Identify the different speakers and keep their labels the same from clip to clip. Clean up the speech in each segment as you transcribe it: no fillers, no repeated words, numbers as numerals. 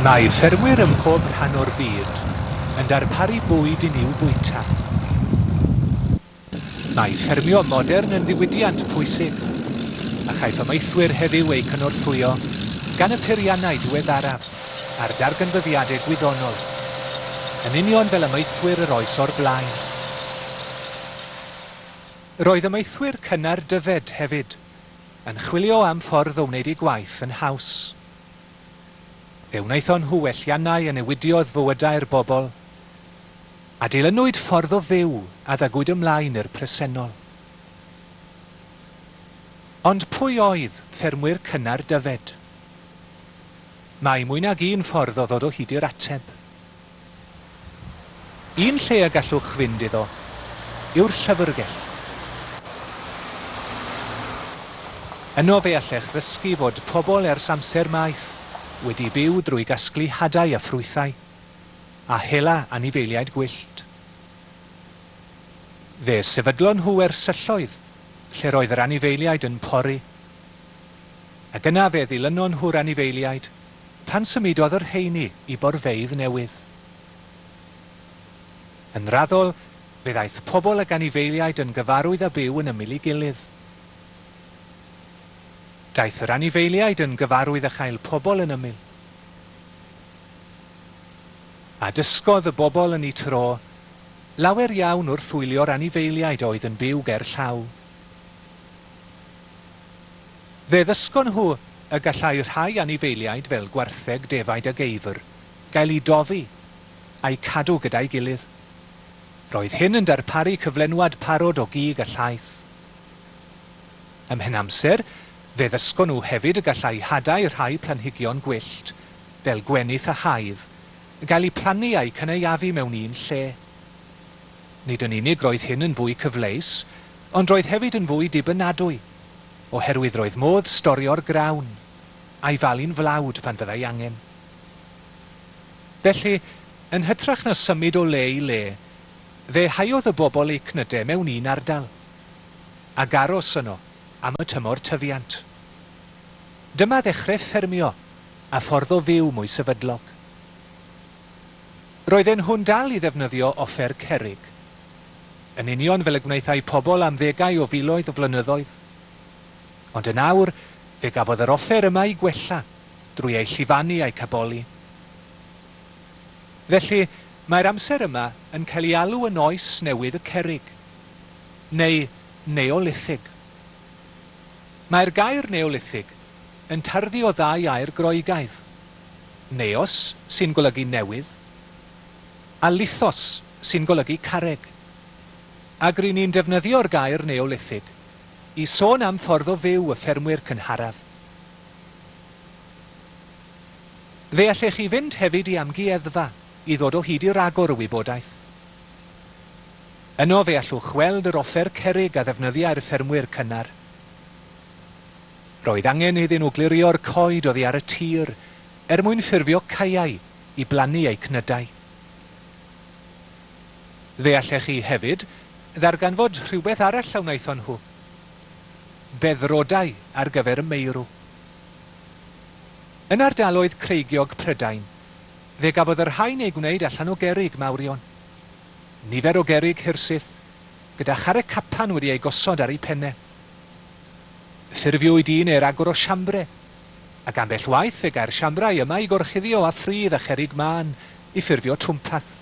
Speaker 1: Mae ffermwyr ym mhob rhan o'r byd yn darparu bwyd i ni'w fwyta. Mae ffermio modern yn ddiwydiant pwysig, a chaiff amaethwyr heddiw eu cynorthwyo gan y peiriannau diweddaraf a'r darganfyddiadau gwyddonol, yn union fel amaethwyr yr oes o'r blaen. Roedd amaethwyr cynnar Dyfed hefyd yn chwilio am ffordd o wneud eu gwaith yn haws. Fe wnaethon nhw welliannau a newidiodd fywydau'r bobl, a dilynwyd ffordd o fyw a ddygwyd ymlaen i'r presennol. Ond pwy oedd ffermwyr cynnar Dyfed? Mae mwy nag un ffordd o ddod o hyd i'r ateb. Un lle y gallwch fynd iddo yw'r llyfrgell. Yno fe allech ddysgu fod pobl ers amser maith wedi byw drwy gasglu hadau a ffrwythau, a hela anifeiliaid gwyllt. Fe sefydlon nhw wersylloedd lle roedd yr anifeiliaid yn pori. Ac yna fe ddilynon nhw'r anifeiliaid pan symudodd y rheiny i borfeydd newydd. Yn raddol, fe ddaeth pobl ag anifeiliaid yn gyfarwydd â byw yn ymyl ei gilydd. Daeth yr anifeiliaid yn gyfarwydd â chael pobl yn ymyl. A dysgodd y bobl yn eu tro lawer iawn wrth wylio'r anifeiliaid a oedd yn byw ger llaw. Fe ddysgon nhw y gallai rhai anifeiliaid fel gwartheg, defaid a geifr gael eu dofi a'u cadw gyda'i gilydd. Roedd hyn yn darparu cyflenwad parod o gig a llaeth. Ymhen amser, fe ddysgon nhw hefyd y gallai hadau rhai planhigion gwyllt, fel gwenith a haidd, gael eu plannu a'u cynaeafu mewn un lle. Nid yn unig roedd hyn yn fwy cyfleus, ond roedd hefyd yn fwy dibynadwy, oherwydd roedd modd storio'r grawn, a'i falu'n flawd pan fyddai angen. Felly, yn hytrach na symud o le i le, fe haeodd y bobl eu cnyde mewn un ardal, ac aros yno am y tymor tyfiant. Dyma ddechrau ffermio a ffordd o fyw mwy sefydlog. Roedden nhw'n dal i ddefnyddio offer cerrig, yn union fel y gwnaethai pobl am ddegau o filoedd o flynyddoedd. Ond yn awr, fe gafodd yr offer yma eu gwella drwy eu llifanu a'u caboli. Felly, mae'r amser yma yn cael ei alw yn Oes Newydd y Cerrig, neu Neolithig. Mae'r gair Neolithig yn tarddu o ddau air Groegaidd, neos, sy'n golygu newydd, a lithos, sy'n golygu carreg. Ac ry'n ni'n defnyddio'r gair Neolithig i sôn am ffordd o fyw y ffermwyr cynharaf. Fe allech chi fynd hefyd i amgueddfa i ddod o hyd i ragor o wybodaeth. Yno fe allwch weld yr offer cerrig a ddefnyddiai'r ffermwyr cynnar. Roedd angen iddyn nhw glirio'r coed oddi ar y tir er mwyn ffurfio caeau i blannu eu cnydau. Fe allech chi hefyd ddarganfod rhywbeth arall a wnaethon nhw, beddrodau ar gyfer y meirw. Yn ardaloedd creigiog Prydain, fe gafodd y rhain eu gwneud allan o gerrig mawrion. Nifer o gerrig hirsyth, gyda charreg capan wedi eu gosod ar eu pennau. Ffurfiwyd un neu ragor o siambre, ac ambell waith fe gai'r siambrau yma eu gorchuddio â phridd a cherrig mân i ffurfio twmpath.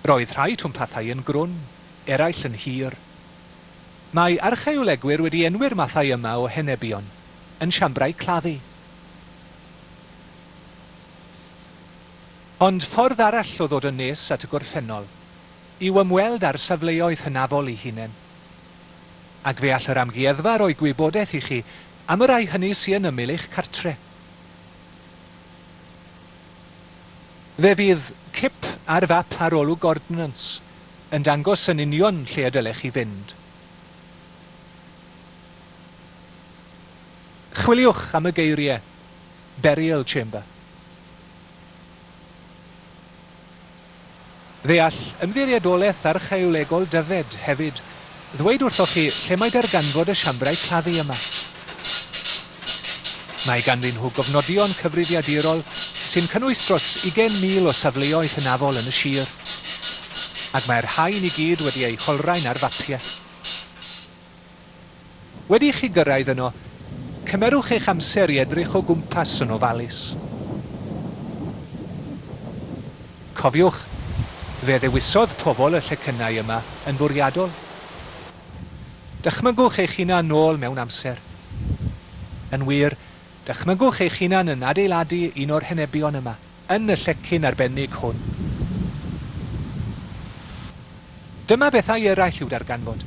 Speaker 1: Roedd rhai twmpathau yn grwn, eraill yn hir. Mae archaeolegwyr wedi enwi'r mathau yma o henebion yn siambrau claddu. Ond ffordd arall o ddod yn nes at y gorffennol yw ymweld â'r safleoedd hynafol eu hunain. Ac fe all yr amgueddfa roi gwybodaeth i chi am y rhai hynny sy yn ymyl eich cartre. Fe fydd cip ar fap Arolwg Ordnance yn dangos yn union lle y dylech chi fynd. Chwiliwch am y geiriau 'burial chamber'. Fe all Ymddiriedolaeth Archaeolegol Dyfed hefyd ddweud wrthoch chi lle mae darganfod y siambrau claddu yma. Mae ganddyn nhw gofnodion cyfrifiadurol sy'n cynnwys dros 20,000 o safleoedd hynafol yn y sir. Ac mae'r rhain i gyd wedi eu holrhain ar fapiau. Wedi i chi gyrraedd yno, cymerwch eich amser i edrych o gwmpas yn ofalus. Cofiwch, fe ddewisodd pobl y llecynnau yma yn fwriadol. Dychmygwch eich hunan nôl mewn amser. Yn wir, dychmygwch eich hunan yn adeiladu un o'r henebion yma, yn y llecyn arbennig hwn. Dyma bethau eraill i'w darganfod.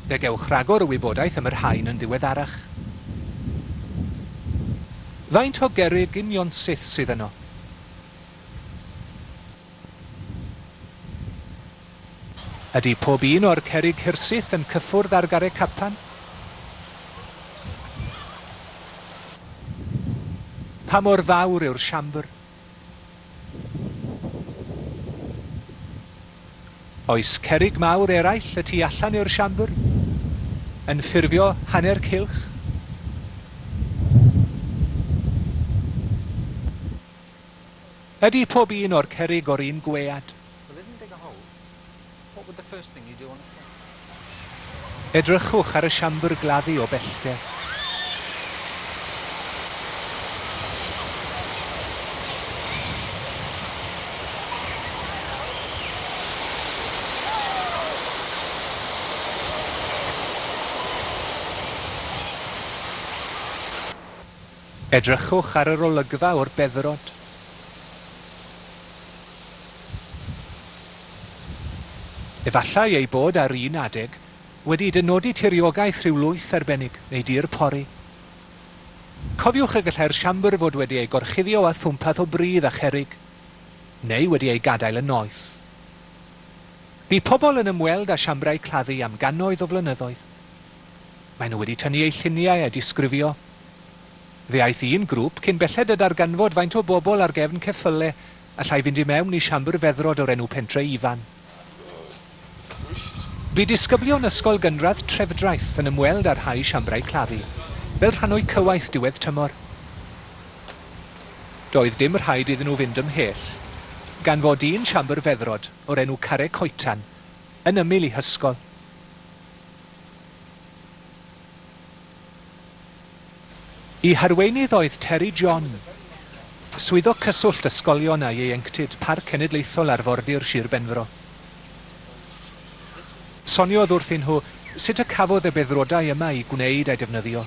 Speaker 1: Fe gewch rhagor o wybodaeth am y rhain yn ddiweddarach. Faint o gerrig unionsyth sydd yno? Ydy pob un o'r cerrig hirsyth yn cyffwrdd ar Garreg Capan? Pa mor fawr yw'r siambr? Oes cerrig mawr eraill y tu allan i'r siambr? Yn ffurfio hanner cylch? Ydy pob un o'r cerrig o'r un gwead? Edrychwch ar y siambr gladdu o bellter. Edrychwch ar yr olygfa o'r beddrod. Efallai ei bod ar un adeg wedi dynodi tiriogaeth rhyw lwyth arbennig neu dir pori. Cofiwch y gallai'r siambr fod wedi ei gorchuddio â thwmpath o bridd a cherrig, neu wedi ei gadael yn noeth. Bu pobl yn ymweld â siambrau claddu am gannoedd o flynyddoedd. Maen nhw wedi tynnu eu lluniau a disgrifio. Fe aeth un grŵp cyn belled â darganfod faint o bobl ar gefn ceffyle allai fynd i mewn i siambr feddrod o'r enw Pentre Ifan. Bu disgyblion Ysgol Gynradd Trefdraeth yn ymweld â rhai siambrau claddu, fel rhan o'u cywaith diwedd tymor. Doedd dim rhaid iddyn nhw fynd ymhell, gan fod un siambr feddrod o'r enw Carreg Coetan yn ymyl eu hysgol. Y harweinydd oedd Terry John, Swyddog Cyswllt Ysgolion a Ieuenctid Parc Cenedlaethol Arfordir Sir Benfro. Soniodd wrthyn nhw sut y cafodd y beddrodau yma eu gwneud a'u defnyddio.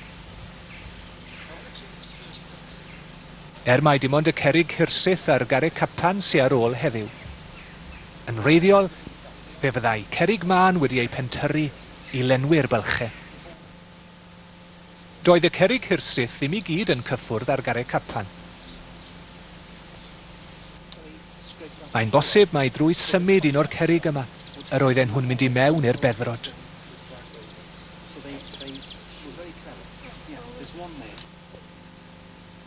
Speaker 1: Er mai dim ond y cerrig hirsyth a'r garreg capan sy ar ôl heddiw. Yn wreiddiol, fe fyddai cerrig mân wedi eu pentyrru i lenwi'r bylchau. Doedd y cerrig hirsyth ddim i gyd yn cyffwrdd â'r garreg capan. Mae'n bosib mai drwy symud un o'r cerrig yma yr oedden nhw'n mynd i mewn i'r beddrod.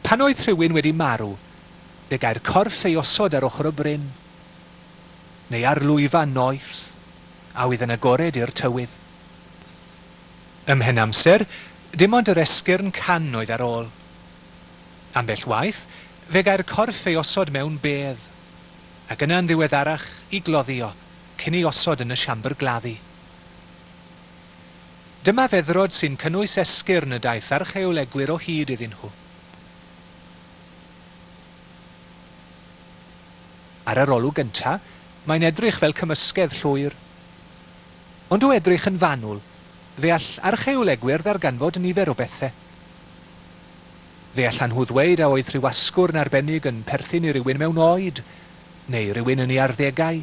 Speaker 1: Pan oedd rhywun wedi marw, fe gai'r corff ei osod ar ochr y bryn, neu ar lwyfan noeth, a oedd yn agored i'r tywydd. Ymhen amser, dim ond yr esgyrn can oedd ar ôl. Ambell waith, fe gai'r corff ei osod mewn bedd, ac yna'n ddiweddarach i gloddio, cyn ei osod yn y siambr gladdu. Dyma feddrod sy'n cynnwys esgyrn y daeth archaeolegwyr o hyd iddyn nhw. Ar yr olwg gynta', mae'n edrych fel cymysgedd llwyr. Ond o edrych yn fanwl, fe all archaeolegwyr ddarganfod nifer o bethe. Fe allan nhw ddweud a oedd rhyw asgwrn arbennig yn perthyn i rywun mewn oed, neu rywun yn ei arddegau,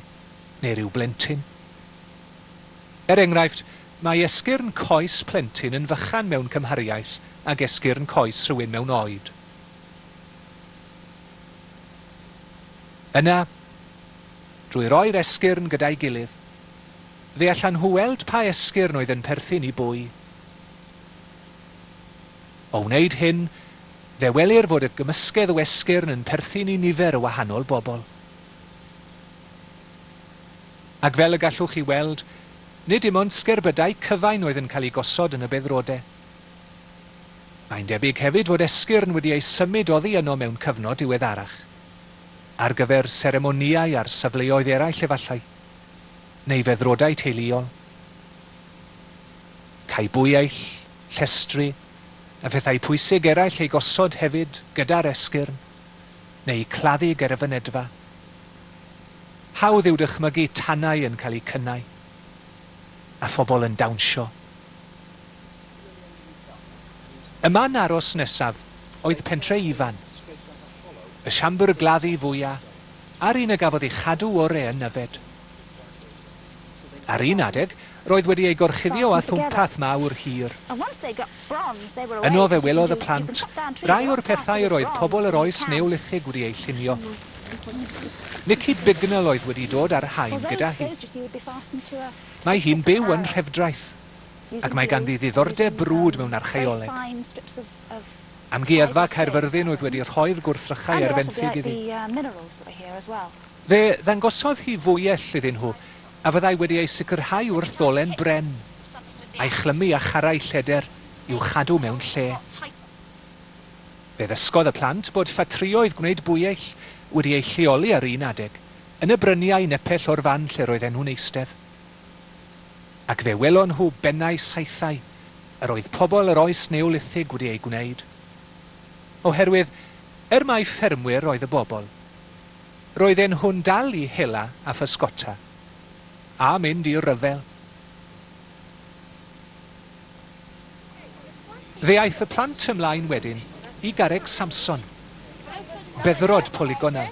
Speaker 1: neu ryw blentyn. Er enghraifft, mae esgyrn coes plentyn yn fychan mewn cymhariaeth ag esgyrn coes rhywun mewn oed. Yna, drwy roi'r esgyrn gyda'i gilydd, Fe allan nhw weld pa esgyrn oedd yn perthyn i bwy. O wneud hyn, fe welir fod y gymysgedd o esgyrn yn perthyn i nifer o wahanol bobl. Ac fel y gallwch chi weld, nid dim ond sgerbydau cyfain oedd yn cael eu gosod yn y beddrode. Mae'n debyg hefyd fod esgyrn wedi eu symud oddi yno mewn cyfnod diweddarach. Ar gyfer seremonïau ar safleoedd eraill efallai, neu feddrodau teuluol. Câi bwyeill, llestri, a phethau pwysig eraill eu gosod hefyd gyda'r esgyrn, neu claddu ger y fynedfa. Hawdd yw dychmygu tanau yn cael eu cynnau, a phobl yn dawnsio. Y man aros nesaf oedd Pentre Ifan, y siambr gladdu fwya' a'r un a gafodd ei chadw ore yn Nyfed. Ar un adeg, roedd wedi ei gorchuddio â thwmpath mawr hir. Yno fe welodd y plant rai o'r pethau yr oedd pobl yr oes Neolithig wedi eu llunio. Nicky Bignall oedd wedi dod â'r rhain gyda hi. Mae hi'n byw yn Nhrefdraeth, ac mae ganddi ddiddordeb brwd mewn archaeoleg. Amgueddfa Caerfyrddin oedd wedi rhoi'r gwrthrychau ar fenthyg iddi. Fe ddangosodd hi fwyell iddyn nhw a fyddai wedi ei sicrhau wrth ddolen bren, a'i chlymu â charrau lledr i'w chadw mewn lle. Fe ddysgodd y plant bod ffatrïoedd gwneud bwyell wedi eu lleoli ar un adeg yn y bryniau nepell o'r fan lle roedden nhw'n eistedd. Ac fe welon nhw bennau saethau yr oedd pobl yr oes Neolithig wedi eu gwneud. Oherwydd, er mai ffermwyr oedd y bobl, roedden nhw'n dal i hela a physgota, a mynd i ryfel. Fe aeth y plant ymlaen wedyn i Garreg Samson, beddrod polygonau,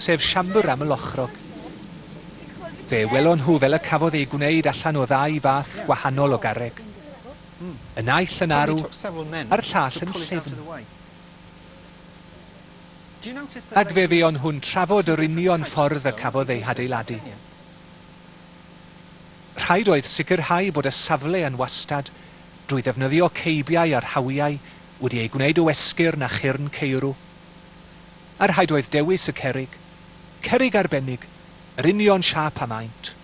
Speaker 1: sef siambr aml-ochrog. Fe welon nhw fel y cafodd ei gwneud allan o ddau fath gwahanol o garreg, y naill yn arw a'r llall yn llyfn. Ac fe fuon nhw'n trafod yr union ffordd y cafodd ei hadeiladu. Rhaid oedd sicrhau bod y safle yn wastad drwy ddefnyddio ceibiau a rhawiau wedi eu gwneud o esgyrn a chyrn ceirw. A rhaid oedd dewis y cerrig, cerrig arbennig, yr union siâp a maint.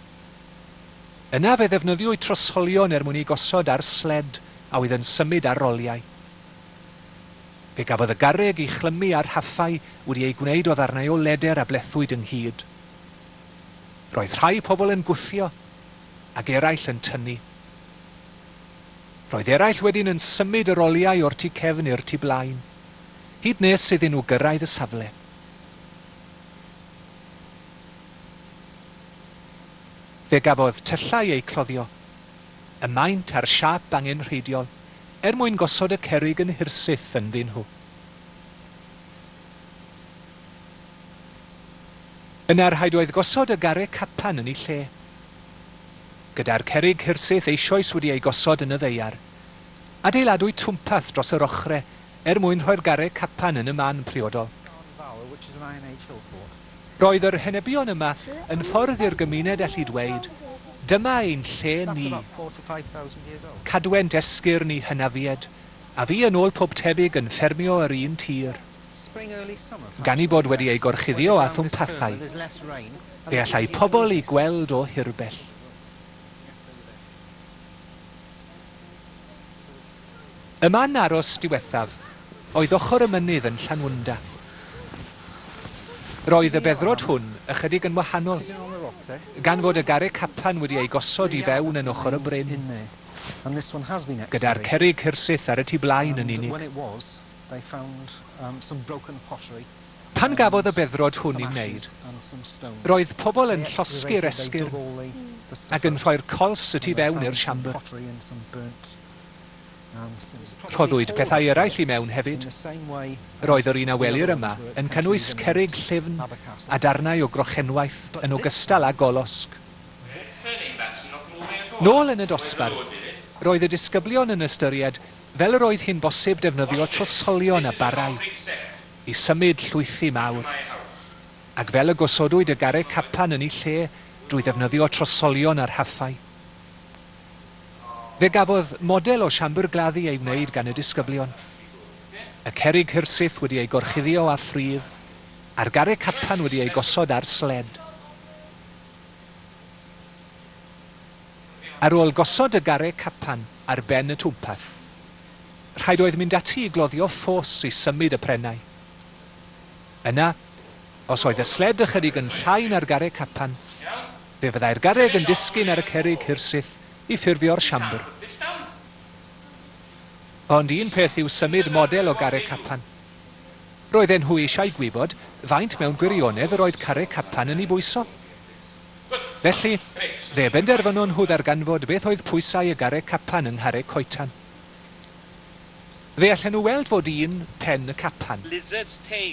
Speaker 1: Yna fe ddefnyddiwyd trosolion er mwyn eu gosod ar sled a oedd yn symud ar roliau. Fe gafodd y garreg ei chlymu â rhaffau wedi eu gwneud o ddarnau o leder a blethwyd ynghyd. Roedd rhai pobl yn gwthio, ac eraill yn tynnu. Roedd eraill wedyn yn symud yr oliau o'r tu cefn i'r tu blaen, hyd nes iddyn nhw gyrraedd y safle. Fe gafodd tyllau eu cloddio, y maint a'r siâp angenrheidiol, er mwyn gosod y cerrig yn hirsyth ynddyn nhw. Yna rhaid oedd gosod y garreg capan yn ei lle. Gyda'r cerrig hirsyth eisoes wedi eu gosod yn y ddaear, adeiladwyd twmpath dros yr ochre er mwyn rhoi'r garreg capan yn y man priodol. Roedd yr henebion yma yn ffordd i'r gymuned allu dweud, 'Dyma ein lle ni'. Cadwent esgyrn i hynafied, a fu yn ôl pob tebyg yn ffermio yr un tir. Gan ei bod wedi ei gorchuddio â thwmpathau, fe allai pobl ei gweld o hirbell. Y man aros diwethaf oedd ochr y mynydd yn Llanwnda. Roedd y beddrod hwn ychydig yn wahanol, gan fod y garreg capan wedi ei gosod i fewn yn ochr y bryn, gyda'r cerrig hirsyth ar y tu blaen yn unig. Pan gafodd y beddrod hwn ei wneud, roedd pobl yn llosgi'r esgyrn ac yn rhoi'r cols y tu fewn i'r siambr. Rhoddwyd pethau eraill i mewn hefyd. Roedd yr un a welir yma yn cynnwys cerrig llyfn a darnau o grochenwaith yn ogystal â golosg. Nôl yn y dosbarth, roedd y disgyblion yn ystyried fel yr oedd hi'n bosib defnyddio trosolion a barrau i symud llwythi mawr, ac fel y gosodwyd y garreg capan yn ei lle drwy ddefnyddio trosolion a rhaffau. Fe gafodd model o siambr gladdu ei wneud gan y disgyblion. Y cerrig hirsyth wedi eu gorchuddio â phridd, a'r garreg capan wedi ei gosod ar sled. Ar ôl gosod y garreg capan ar ben y twmpath, rhaid oedd mynd ati i gloddio ffos i symud y prennau. Yna, Os oedd y sled ychydig yn llai na'r garreg capan, fe fyddai'r garreg yn disgyn ar y cerrig hirsyth i ffurfio'r siambr. Ond un peth yw symud model o garreg capan. Roedden nhw eisiau gwybod faint mewn gwirionedd yr oedd carreg capan yn ei bwyso. Felly, fe benderfynon nhw ddarganfod beth oedd pwysau y garreg capan yng ngharreg coetan. Fe allen nhw weld fod un pen y capan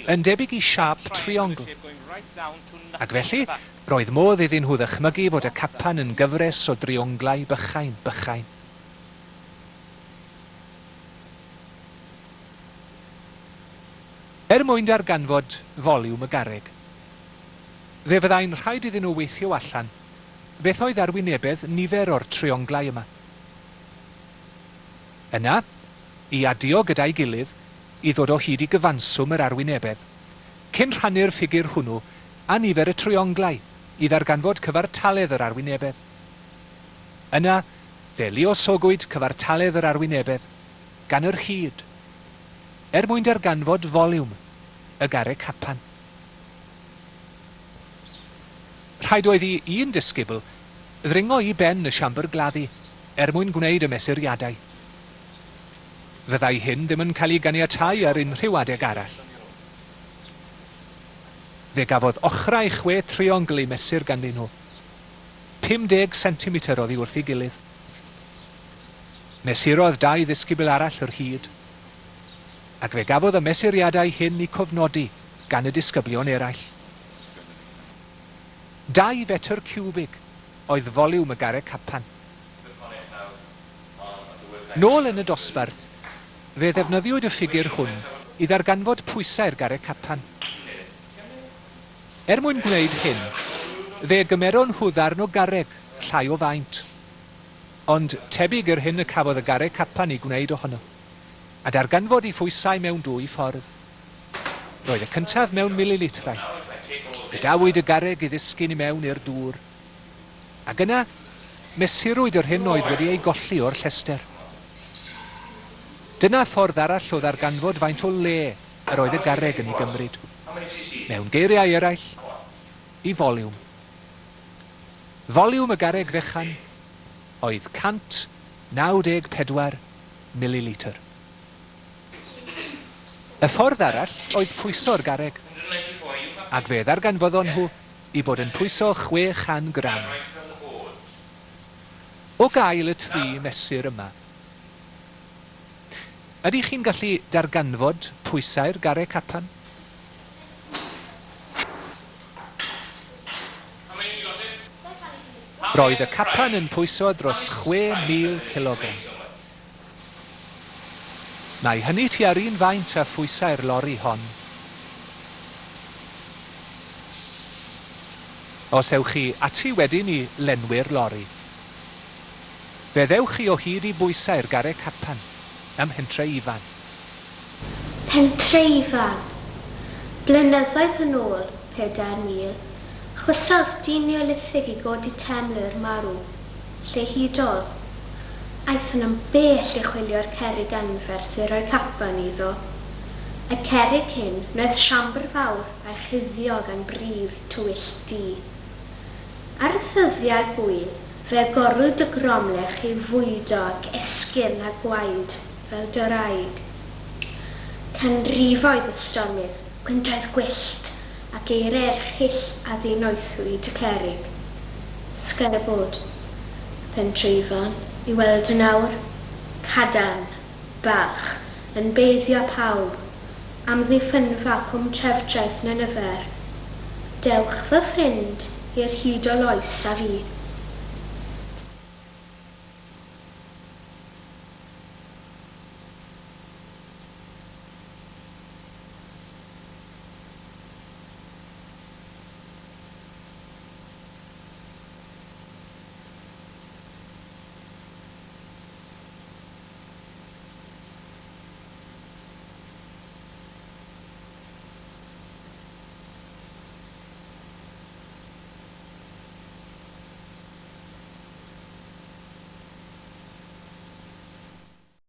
Speaker 1: yn debyg i siâp triongl, ac felly roedd modd iddyn nhw ddychmygu fod y capan yn gyfres o drionglau bychain, bychain. Er mwyn darganfod foliwm y garreg, fe fyddai'n rhaid iddyn nhw weithio allan beth oedd arwynebedd nifer o'r trionglau yma. Yna, i adio gyda'i gilydd i ddod o hyd i gyfanswm yr arwynebedd, cyn rhannu'r ffigur hwnnw â nifer y trionglau i ddarganfod cyfartaledd yr arwynebedd. Yna, fe luosogwyd cyfartaledd yr arwynebedd gan yr hyd, er mwyn darganfod foliwm y garreg capan. Rhaid oedd i un disgybl ddringo i ben y siambr gladdu er mwyn gwneud y mesuriadau. Fyddai hyn ddim yn cael ei ganiatáu ar unrhyw adeg arall. Fe gafodd ochrau chwe triongl eu mesur ganddyn nhw, 50 centimetr oddi wrth ei gilydd. Mesurodd dau ddisgybl arall yr hyd, ac fe gafodd y mesuriadau hyn eu cofnodi gan y disgyblion eraill. Dau fetr ciwbig oedd foliwm y garreg capan. Nôl yn y dosbarth, fe ddefnyddiwyd y ffigur hwn i ddarganfod pwysau'r garreg capan. Er mwyn gwneud hyn, fe gymeron nhw ddarn o garreg llai o faint, ond tebyg i'r hyn y cafodd y garreg capan ei gwneud ohono, a darganfod ei phwysau mewn dwy ffordd. Roedd y cyntaf mewn mililitrau. Gadawyd y garreg i ddisgyn i mewn i'r dŵr. Ac yna, mesurwyd yr hyn oedd wedi ei golli o'r llestr. Dyna ffordd arall o ddarganfod faint o le yr oedd y garreg yn ei gymryd. Mewn geiriau eraill, i foliwm. Foliwm y garreg fechan oedd 194 mililitr. Y ffordd arall oedd pwyso'r garreg, ac fe ddarganfyddon nhw ei bod yn pwyso 600 gram. O gael y tri mesur yma, ydych chi'n gallu darganfod pwysau'r garreg capan? Roedd y capan yn pwyso dros 6,000 cilogram. Mae hynny tua'r un faint â phwysau'r lori hon. Os ewch chi ati wedyn i lenwi'r lori, fe ddewch chi o hyd i bwysau'r garreg capan ym Mhentre Ifan.
Speaker 2: Pentre Ifan. Blynyddoedd yn ôl, 4,000, chwysodd dyn Neolithig i godi teml i'r marw. Lle hudol. Aethon yn bell i chwilio'r cerrig anferth i roi capan iddo. Y cerrig hyn wnaeth siambr fawr a'i chuddio gan bridd tywyll du. Ar ddyddiau gŵyl, fe agorwyd y gromlech i fwydo ag esgyrn a gwaed fel dyraig. Canrifoedd o stormydd, gwyntoedd gwyllt, ac eiriau erchyll a ddinoethwyd y cerrig. Sgerbwd. Pentre Ifan, i weld yn awr. Cadarn. Balch. Yn beiddio pawb. Amddiffynfa Cwm Trefdraeth Nenyfer. Dewch, fy ffrind, i'r hudol oes a fu.